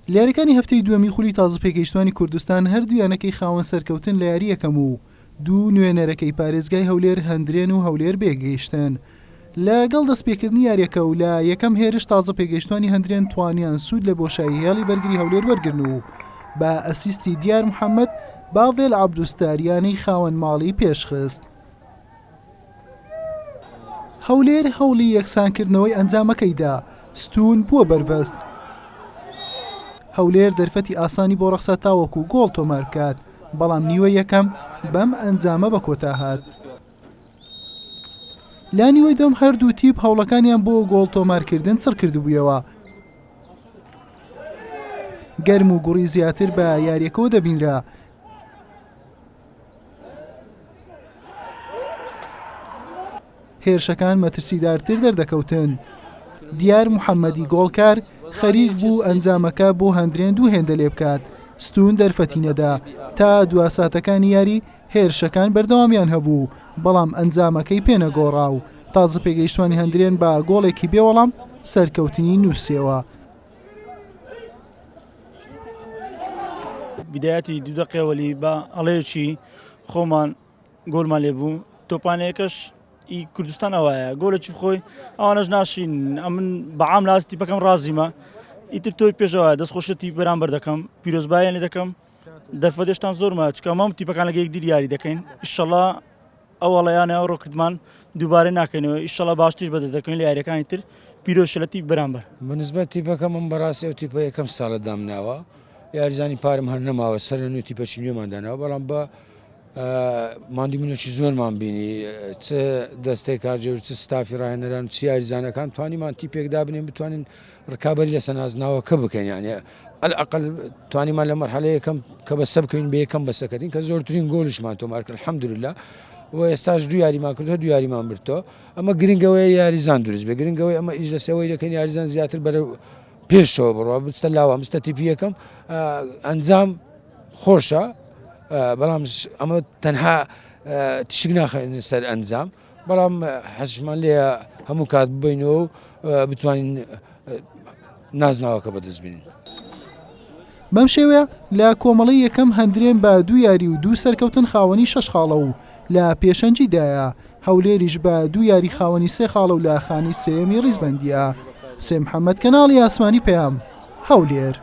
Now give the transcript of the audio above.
لە یاریەکانی هەفتەی دووەمی خولی تازەپێگەیشتوانی کوردستان هەردوو یانەکەی خاوەن سەرکەوتن لە یاری یەکەم و دوو نوێنەرەکەی پارێزگای هەولێر هەندرێن و هەولێر بەیەکگەیشتن. لەگەڵ دەستپێکردنی یاریەکە و لە یەکەم هێرش تازە پێگەیشتوانی هەندرێن توانیان سوود لە بۆشایی هێڵی بەرگری هەولێر وەرگرن و بە ئەسیستی دیار محەمەد باڤێل عەبدولستار یانەی خاوەن ماڵی پێشخست. هەولێر هەوڵی یەکسانکردنەوەی ئەنجامەکەی دا، ستوون بووە بەربەست. هەولێر دەرفەتی ئاسانی بۆ ڕەخسا تاوەکو گۆڵ تۆمار بکات، بەڵام نیوەی یەکەم بەم ئەنجامە بە کۆتا هات. لە نیوەی دووەم هەردوو تیپ هەوڵەکانیان بۆ گۆڵ تۆمارکردن چڕکردبوویەوە. گەرم و گوڕی زیاتر بە یاریەکەوە دەبینرا. هێرشەکان مەترسیدارتر دەردەکەوتن. دیار محەممەدی گۆڵکار خەریک بوو ئەنجامەکە بۆ هەندرێن دوو هێندە لێبکات، ستوون دەرفەتی نەدا تا دوا ساتەکانی یاری هێرشەکان بەردەوامیان هەبوو، بەڵام ئەنجامەکەی پێنەگۆڕا و تازەپێگەیشتوانی هەندرێن بە گۆڵێکی بێوەڵام سەرکەوتنی نووسیەوە. بدایەتی دوو دەقەیە وەلی بە هەڵەیەکی خۆمان گۆلمان لێ بوو تۆپانەیەکەش ئی کوردستان ئەوایە گۆلێکی بخۆی ئەوانەش ناشین ئەمن بەعام لاست تیپەکەم ڕازیمە ئیتر تۆی پێشەوە دەست خۆشەتی بەرامبەر دەکەم پیرۆزبایان لێ دەکەم دەرفەتێشتان زۆرمە چکە مام تیپەکان لەگە یەکدی یاری دەکەین ئیشەڵا ئەو هەڵەیانە ئەوڕۆ کردمان دووبارە ناکەینەوە ئیشەڵا باشتریش بەدەست دەکەوین لە یاریەکانی تر پیرۆزشە لە تیپ بەرامبەر. بەنسبەت تیپەکەم من بەڕاستی ئەو تیپە یەکەم ساڵە دامناوە یاریزانی پارم هەر نەماوە سەر لە نوێ تیپەکی نوێمان داناوە بەڵام بە ماندووبوونێکی زۆرمان بینی چ دەستەی کارگێڕ چ ستافی ڕاهێنەران چ یاریزانەکان توانیمان تیپێک دابنێن بتوانین ڕکابەری لەسەر نازناوەکە بکەین یعنی ئەلئەقل توانیمان لە مەرحەلە یەکەم کە بەسە بکەین بە یەکەم بەسەکەتین کە زۆرترین گۆلیشمان تۆمار کرد الحمدلله و ئێستاش دوو یاریمان کرد دوو یاریمان بردەوە ئەمە گرنگەوەی یاریزان دروست بێ گرنگەوەی ئەمە ئیش لەسەوەی دەکەین یاریزان زیاتر بەرە پێشەوە بڕوا بچتە لاوە بچتە تیپی یەکەم ئەنجام خۆشە بەڵام ئەمە تەنها تشک ناخەین سەر ئەنجام بەڵام حەزمان لێ هەموو کات ببینەوە و بتوانین نازناوەکە بەدەست بێنین. بەم شێوەیە لە کۆمەڵەی یەکەم هەندرێن بە دوو یاری و دوو سەرکەوتن خاوەنی شەش خاڵە و لە پێشەنگیدایە، هەولێریش بە دوو یاری خاوەنی سێ خاڵە و لە خانەی سێیەمی ریزبەندییە. حوسێن محەمەد، کەناڵی ئاسمانی پەیام، هەولێر.